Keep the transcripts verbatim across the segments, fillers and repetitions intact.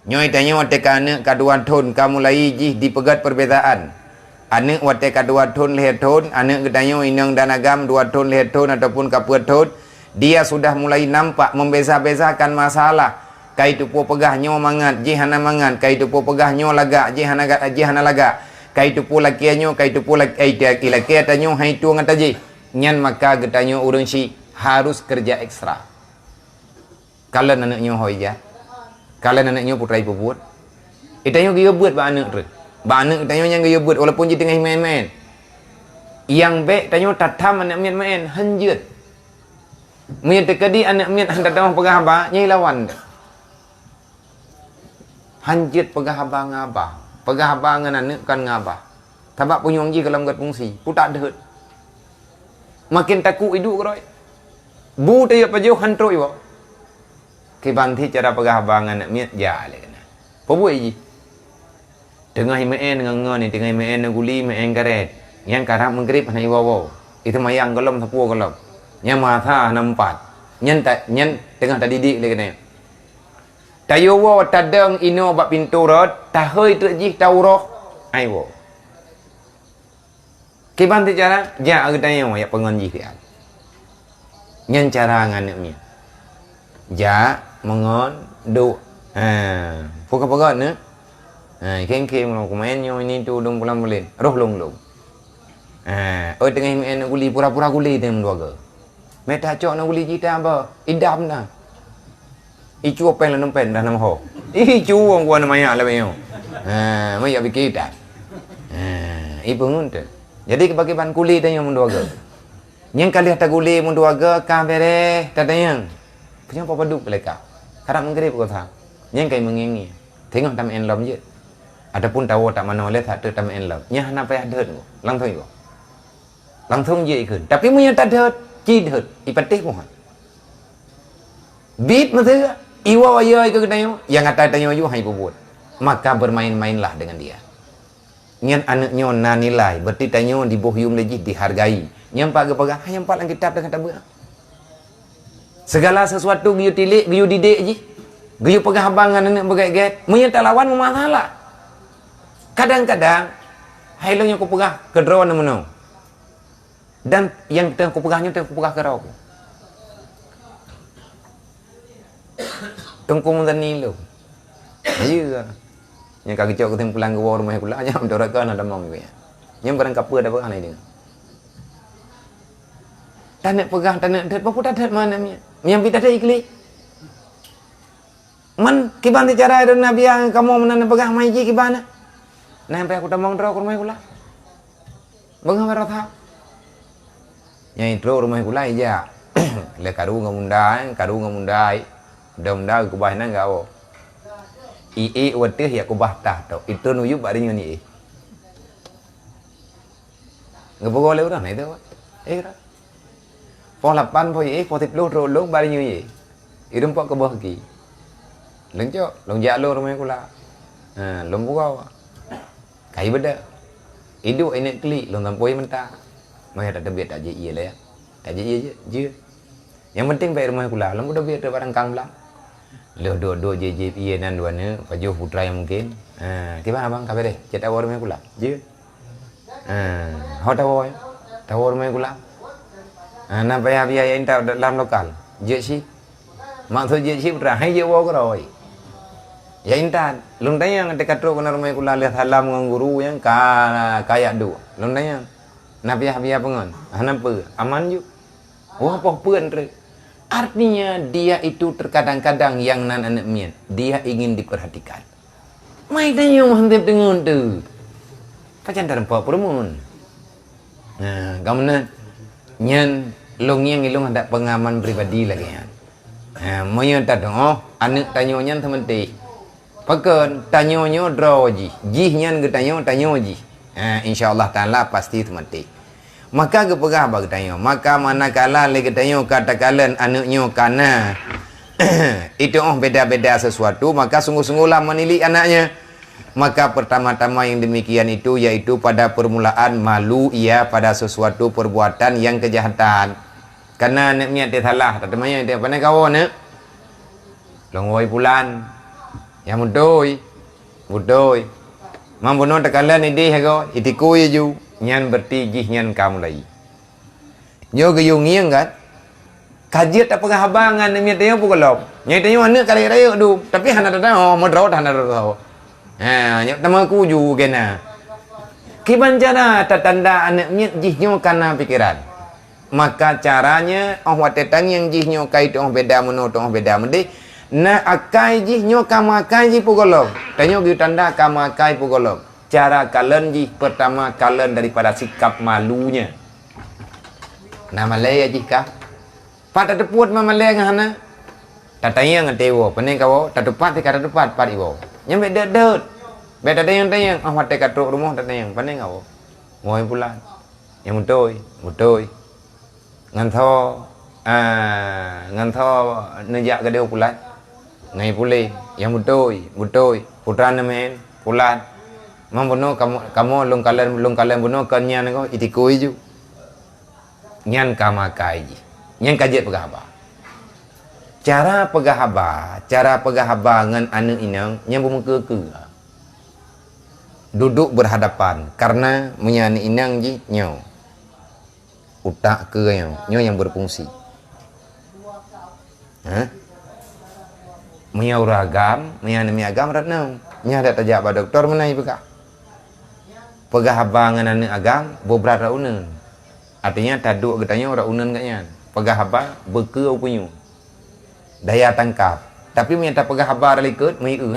Nyoe tanyoe watée ka aneuëk ka dua thon ka mulai jih dipeugét perbezaan. Aneuëk watée ka dua thon lhée thon, aneuëk geutanyoe inong dan agam dua thon lhée thon ataupun ka peuet thon, dia sudah mulai nampak membeza-bezakan masalah. Kai teupeue peugah nyoe mangat, jih hana mangat, kai teupeue peugah nyoe lagak, jih hana ga-, jih hana lagak. Kai teupeue lakée nyoe, kai teupeue lak-, ai, ilakée tanyoe hai tueng ata jih. Nyan maka geutanyoe ureuëng syiek harus keureuja ekstra. Kalon aneuëk nyoe ho ija. Kalon aneuëk nyoe putra ipubuet. Itanyoe geuyue beuet bak aneuëk treuk. Bak aneuëk tanyoe nyang geuyue beuet walaupun jiteungoh meuén-meuén. Nyang bék tanyoe tatham aneuëk miet meuén, hanjeuet. Meunyoe teukeudi aneuëk miet hana tateumah peugah haba, nyang ilawan teuh. Hanjeuet peugah haba ngon abah. Peugah haba ngon aneuëk kon ngon abah. Sabab punyueng jih gohlom gét fungsi, putak deuhet. Maken takuk iduek keudroe. Bu tayue pajoh han trok iwoe. Kiban thi cara peugah haba ngon aneuëk miet jak lé keunan. Peue buet jih? Teungoh imeu'en ngon-ngon, teungoh imeu'en neuguli, meu'en karet. Nyang karab meugrib hana iwoe-woe. Iteumayang gohlom sapeue gohlom. Nyang masa hana meupat. Nyan ta-, nyan teungoh tadidik lé keunan. Tayue woe tadong inoe bak pintoe rot, tahôi treuk jih tauroh, ai woe. Kiban teuh cara, jak geutanyoe jak peungon jih siat. Nyan cara ngon aneuëk miet. Jak, meungon, duek. Ha, peue ka peugah neuh? Ha, kheng-kheng lom kumeu'en nyoe ini tu dong pulang bulen. Roh lôn-lôn. Ha, oi teungoh imeu'en neuguli, pura-pura guli teuh meuduaga. Mita cok na guli jita ba, idam na. Icu péng lanem péng dah nama ho. Icu wong gua nama yak lebe nyo. Ha, mai yak biki dah. Ha, ipeungun tu. Jadi kebagi ban kuli tanya meuduaga. Nyang kali ta guli meuduaga ka bereh tatanyang. Punya apa paduk peleka. Karab menggrib kau tha. Nyang kai mengengi. Tengok tam en lom je. Ataupun tawo tak mana oleh tak tu tam en lom. Nyah hana payah dot. Langsung ibu. Langsung jih ikheun. Tapi meunyoe tadhôt, ci dhôt, ipatéh muhan. Bit meuseu, iwoe yo ikeu geutanyoe, nyang ata tanyoe ju hai peubuet. Maka bermain-mainlah dengan dia. Nyan aneuëk nyoe na nilai, berarti tanyoe diboh yum lé jih dihargai. Nyang pat geupeugah, nyang pat lam kitab teuka tabeuet. Segala sesuatu geuyue tilik, geuyue didik jih. Geuyue peugah haba ngon aneuëk beugét-gét, meunyoe talawan meumasalah. Kadang-kadang, hai lôn nyang kupeugah keudroe na meunoe. Dan nyang teungoh kupeugah nyoe teungoh kupeugah keudroe ku. Teungku Muzani lôn. Iya. Nyang ka geucok keusimpulan geuwoe rumoh kula, nyang meudorat keu na damong geuya. Nyang barang kapeue dah peugah na deungoe. Taneuk peugah, taneuk deuet, peue tadeut mana miet? Nyang pi tadeut iklik. Man kiban cara Nabi yang kamoe meunan peugah mai ji kiban na. Nah, sampai aku tamong droe ke rumah kula. Beungoh rasa. Nyang intro rumah kula ija. Le karu ngon munda, eh, karu ngon munda. Dong munda kubah nan gawo. I e wateh ya kubah tah tu. Itu nuyup bak ringan i e. Geupeugah lé ureuëng na itu. Eh, kira. Poh lapan poh ié, poh siplôh trok lôn bari nyoe ié. Ireumpok keuboh gaki. Lôn cok, lôn jak lôn rumoh kula. Ha, lôn pugau. Kai beda. Iduek ineuk klik lôn sampoi menta. Maya tak teubiet tak jeuet ié lé. Tak jeuet ié jeuet. Jeuet. Nyang penting bèk rumoh kula. Lôn kuda biet barang kang blang. Lheueh duek-duek jeuet-jeuet ié nan dua neuk, pajoh putra nyang mungkin. Ha, kiban abang ka beres. Cit awai rumoh kula. Jeuet. Ha, ho tawoe. Tawoe rumoh kula. Ha, na payah biaya intat lam lokal. Jeuet si. Maksud jeuet si putra, hai jeuet woe keuroi. Ya intat, lôn tanyong teuka trok keunan rumoh kula lheueh salam ngon guru nyang ka, ka yak duek. Lôn tanyong. Na payah biaya peungon. Hana peue, aman ju. Wah poh peuet treuk. Artinya dia itu terkadang-kadang yang nan aneuk miet, dia ingin diperhatikan. Mai tanyoe meuhanteb deungon tu. Pajan tareumpok peureumeun. Nah, kamoe nyan lôn ngieng ilôn ada pengalaman pribadi lagèe nyan. Nah, meunyoe tadoe aneuk tanyoe nyan seumeuteh. Pakon tanyoe nyoe droe jih, jih nyan geutanyoe, tanyoe jih. Ha, insya Allah Taala pasti seumeuteh. Maka geupeugah bak geutanyoe, maka manakala lé geutanyoe ka takalon aneuk nyoe kana itu'oh beda-beda sesuatu, maka sungguh-sungguhlah menilik anaknya. Maka pertama-tama yang demikian itu yaitu pada permulaan malu ia pada sesuatu perbuatan yang kejahatan. Karena aneuk miet teusalah, teuma nyan teuh pandai kawoe neuk. Lôn woe pulan. Ya mutôi, mutôi. Mang bunoe teukalon idéh agoe, itikui ju, nyan berarti jih nyan ka mulai. Nyoe geuyue ngieng kan? Ka jeuet tapeugah haba ngon aneuk miet tanyoe peugohlom. Nyoe tanyoe aneuk ka rayeuk-rayeuk dum, tapi hana teudeungoe, meudroe hana teudeungoe. Ha, nyoe teuma kuju kena. Kiban cara tatanda aneuk miet jih nyoe kana pikeran. Maka caranya, óh watée tangieng jih nyoe kai tu'oh beda meunoe, tu'oh beda meudeh, na akai jih nyoe ka meuakai jih peugohlom. Tanyoe geutanda ka meuakai peugohlom. Cara kalon jih, pertama kalon daripada sikap malunya. Na malée jih kah? Pat tateupeue ma malée ngon hana? Tatanyong ateueh woe, pane kawoe, tatupat ka tatupat pat iwoe. Nyan bék deuet-deuet. Bék tatanyong-tanyong, óh watée ka trok rumoh tatanyong, pane kawoe. Woe pulan. Nyang beutôi, beutôi. Ngon tho, ah, ngon tho neujak gadôh pulan. Ngai puléh, nyang beutôi, beutôi. Putra neumen, pulan. Mang bunoe kamoe, kamoe lôn kalon, lôn kalon bunoe kon nyan ko, itikui ju. Nyan ka makai jih. Nyan ka jeuet peugah haba. Cara peugah haba, cara peugah haba ngon aneuk inong nyang beumeukeue-keue. Duduk berhadapan, karena meunyoe aneuk inong jih nyoe. Utak keue nyoe, nyoe nyang berfungsi. Hah? Meunyoe ureueng agam, meunyoe aneuk miet agam rot nyoe. Nyoe dak tajak bak dokto meunan jipeugah. Peugah haba ngon aneuk agam, bubrat rot uneun. Artinya taduek geutanyoe rot uneun geuh nyan. Peugah haba beukeue u punyueng. Daya tangkap. Tapi meunyoe tapeugah haba rot likot, meuieu.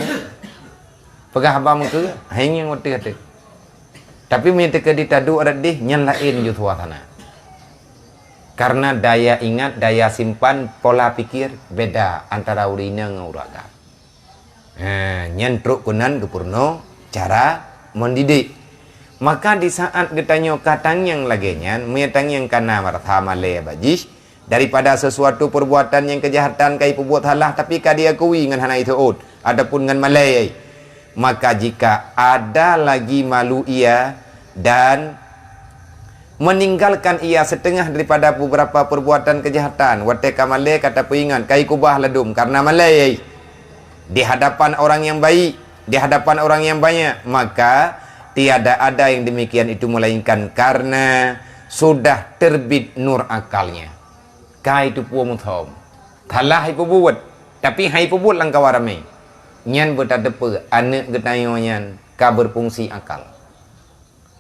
Peugah haba meukeue, hai ngieng watée teuh. Tapi meunyoe teukeudi taduek rot deh, nyan laén ju suasana. Karena daya ingat, daya simpan, pola pikir beda antara ureueng inong ngon ureueng agam. Ha, nyan trok keunan geupeurunoe cara mendidik. Maka di saat geutanyoe ka tangieng lagée nyan, meunyoe tangieng kana rasa malée bak jih, daripada sesuatu perbuatan nyang keujahatan ka ipeubuet salah tapi ka diakui ngon hana iseuôt ataupun ngon malée, maka jika ada lagi malu ia dan meninggalkan ia setengah daripada beberapa perbuatan kejahatan, watée ka malée ka tapeuingat, ka ikubah ladum karena malée, di hadapan orang yang baik, di hadapan orang yang banyak, maka tiada ada yang demikian itu melainkan karena sudah terbit nur akalnya. Ka itupeue muthom. Salah ipeubuet, tapi hai peubuet lam kawan ramé. Nyan beutateupeu aneuk geutanyoe nyan ka berfungsi akal.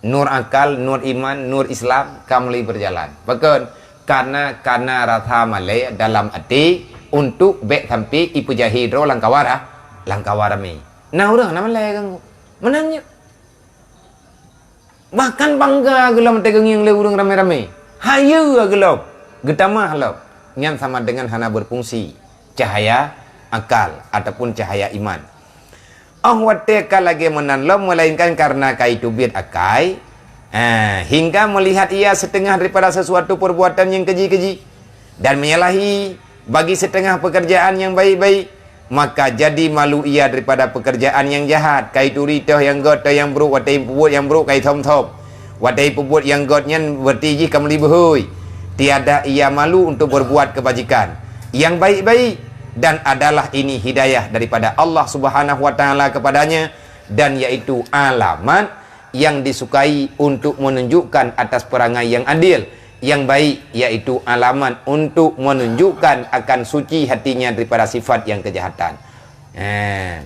Nur akal, nur iman, nur Islam ka mulai berjalan. Pakon? Karena, karena rasa malée dalam até untuk bék sampai ipeujahé droe lam kawan ra-, lam kawan ramé. Na ureueng na malée geuh. Meunan nyoe. Bahkan bangga geulom teugeungieng lé ureueng ramé-ramé. Hayeue geulom, geutamah lom. Nyan sama dengan hana berfungsi cahaya akal ataupun cahaya iman. Óh watée ka lagée meunan lom, melainkan karena ka iteubiet akai, eh, hingga melihat ia setengah daripada sesuatu perbuatan yang keji-keji. Dan menyalahi bagi setengah pekerjaan yang baik-baik, maka jadi malu ia daripada pekerjaan yang jahat. Ka ituri toh nyang gét, toh nyang brok, watée peubuet nyang brok ka ithom-thom. Watée peubuet nyang gét nyan berarti jih ka meulibeuhôi. Tiada ia malu untuk berbuat kebajikan yang baik-baik, dan adalah ini hidayah daripada Allah Subhanahu wa Taala kepadanya, dan yaitu alamat yang disukai untuk menunjukkan atas perangai yang adil, yang baik, yaitu alamat untuk menunjukkan akan suci hatinya daripada sifat yang kejahatan. Eh.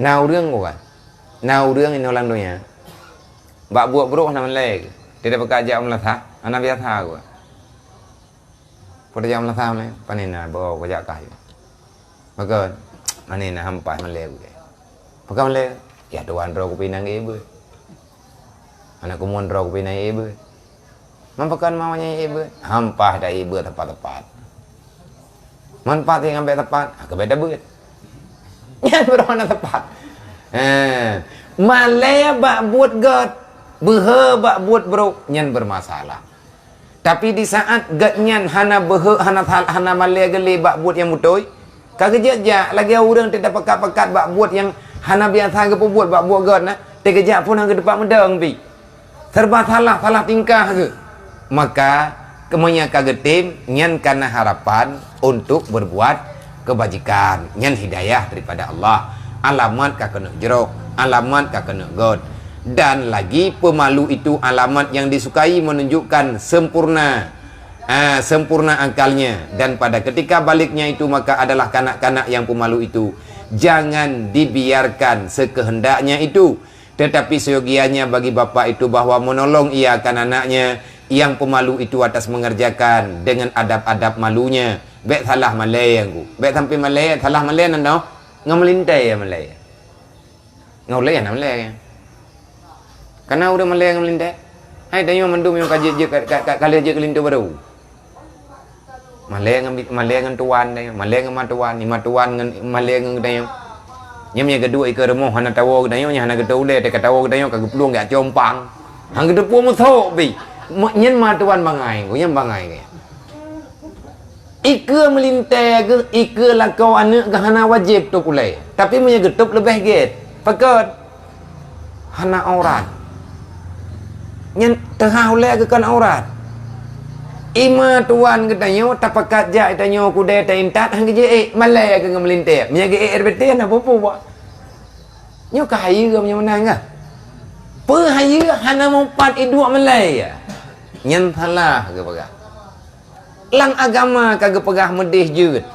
Na ureueng bukan? Na ureueng inoe lam donya. Bak buet brok hana malée. Tidak peugah jak meulasah, hana biasa bukan? Peureuja meulasah mé, pane na beu kujak kah yue. Pakon, mane na hampai malée gurée. Pakon malée, ya tuan droe kupi nang ié beuet. Aneuk kumuen droe kupi nang ié beuet. Man pakon mawanya ié beuet? Hampah dak ié beuet tepat-tepat. Man pat ngambil tepat, ha, keubai dak beuet. Nyan beurona tepat. Ha, malée bak buet gét, beuhe bak buet brok, nyan bermasalah. Tapi di saat gét nyan hana beuhe, hana thal-, hana malée geulée bak buet nyang beutôi, ka geujak-jak lagée ureueng teuka pekat-pekat bak buet nyang hana biasa geupeubuet bak buet gét na, teugeujak phon hana geuteupat meudong pih. Serba salah, salah tingkah geuh. Maka, keumanya ka geutem, nyan kana harapan untuk berbuat kebajikan. Nyan hidayah daripada Allah. Alamat ka keuneuk jroh, alamat ka keuneuk göt. Dan lagi, peumalu itu alamat yang disukai, menunjukkan sempurna, ah, sempurna akalnya. Dan pada ketika baliknya itu, maka adalah kanak-kanak yang pemalu itu. Jangan dibiarkan sekehendaknya itu. Tetapi seyogianya bagi bapak itu bahwa menolong ia akan anaknya yang pemalu itu atas mengerjakan dengan adab-adab malunya. Bèk salah malèe, Teungku. Bèk sampai malèe, salah malèe nan noh. Ngon meulintèe malèe. Ngon ulèe hana malèe. Kana ureueng malèe ngon meulintèe. Hai, tanyoe mandum nyang ka jeuet, jeuet, ka, ka, ka, ka lheueh jeuet keu linto barô. Malèe ngon bi-, malèe ngon tuan tanyoe, malèe ngon ma tuan, ni ma tuan ngon malèe ngon tanyoe. Nyan meunyo geuduek ikeue rumoh hana tawoe geutanyoe, nyan hana geutô ulèe, teuka tawoe geutanyoe ka geuplueng jak compang. Han geuteupeue musôk pih. Me-, nyan ma tuan bangai, nyan bangai. Ikeue meulintèe geuh, ikeue lakoe aneuk geuh hana wajéb tôp ulèe. Tapi meunyo geutôp leubeh gét. Pakon? Hana aurat. Nyan teuhah ulèe geuh kon aurat. Ima tuan geutanyoe tapakat jak tanyoe kudèe taintat han geujeuet ék, malèe geuh ngon meulintèe. Meunyo geuék R B T hana peue-peue. Nyoe ka hayeue meunyo meunan geuh. Peue hayeue hana mupat iduek malèe. Nyan salah geupeugah. Lam agama ka geupeugah meudeh jeuet.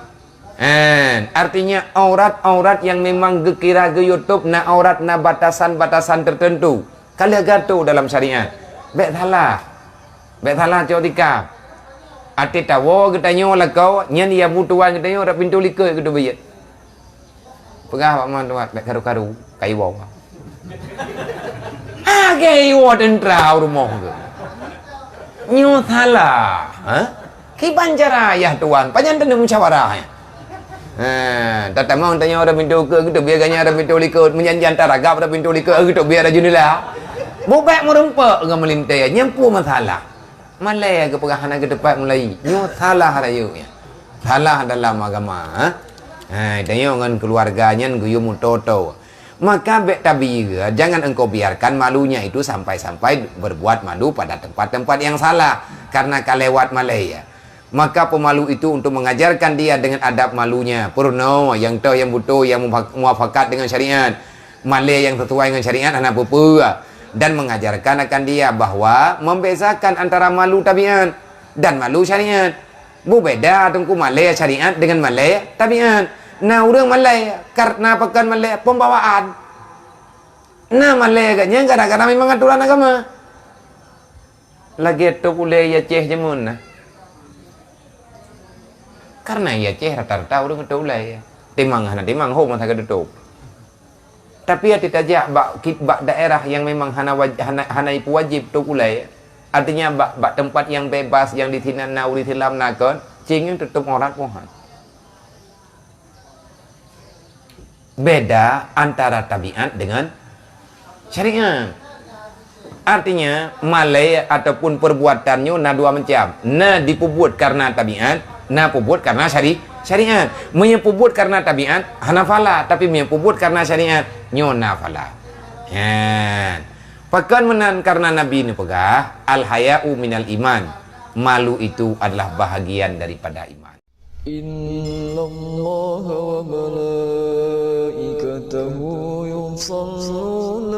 Hen, artinya aurat-aurat yang memang geukira geuyue tôp na aurat na batasan-batasan tertentu. Ka lheueh geutô dalam syariat. Bèk salah. Bèk salah cok tika. Até tawoe geutanyoe lakoe, nyan ya bu tuan geutanyoe rot pintoe likôt geuteubiet. Peugah bak ma tuan, bèk karu-karu, kayu woe. Lagèe iwoe teuntra u rumoh geuh. Nyoe salah, ha? Kiban cara ayah tuan, pajan teuneu musyawarah, ya? Ha, tatamong tanyoe rot pintoe likôt, geuteubiet ganya rot pintoe likôt, meunyan jantan ragab rot pintoe likôt, geuteubiet rot jeundela. Bubèk meurumpok ngon meulintèe, nyan peue masalah. Malèe geupeugah hana geuteupat mulai. Nyoe salah rayeuk nyan. Salah dalam agama, ha? Hai, tanyoe ngon keuluwarga nyan geuyue meutoe-toe. Maka bèk tabi-, jangan engkau biarkan malunya itu sampai-sampai berbuat malu pada tempat-tempat yang salah karena ka lewat malèe. Maka pemalu itu untuk mengajarkan dia dengan adab malunya. Peurunoe nyang toh nyang beutôi nyang mufa-, muafakat dengan syariat. Malèe nyang sesuai ngon syariat hana peue-peue dan mengajarkan akan dia bahwa membezakan antara malu tabiat dan malu syariat. Beubeda teungku malèe syariat dengan malèe tabiat. Na ureueng malèe karena pakon malèe pembawaan. Na malèe geuh nyan gara-gara memang aturan agama. Lagèe tôp ulèe i Aceh jameun na. Karena i Aceh rata-rata ureueng tôp ulèe. Timang hana timang ho masa ka teutôp. Tapi até tajak bak ki-, bak daerah nyang memang hana waj-, hana, hana ipeuwajéb tôp ulèe, artinya bak, bak teumpat nyang bebas nyang di sinan na ureueng Islam na kon, cing nyan teutôp aurat pohan. Beda antara tabiat dengan syariat. Artinya, malèe ataupun perbuatan nyoe na dua macam. Na dipeubuet karena tabiat, na peubuet karena syari-, syariat. Meunyoe peubuet karena tabiat, hana salah, tapi meunyoe peubuet karena syariat, nyoe na salah. Hen. Pakon meunan karena Nabi neupeugah, "Al-haya'u minal iman." Malu itu adalah bahagian daripada iman. إن الله وملائكته يصلون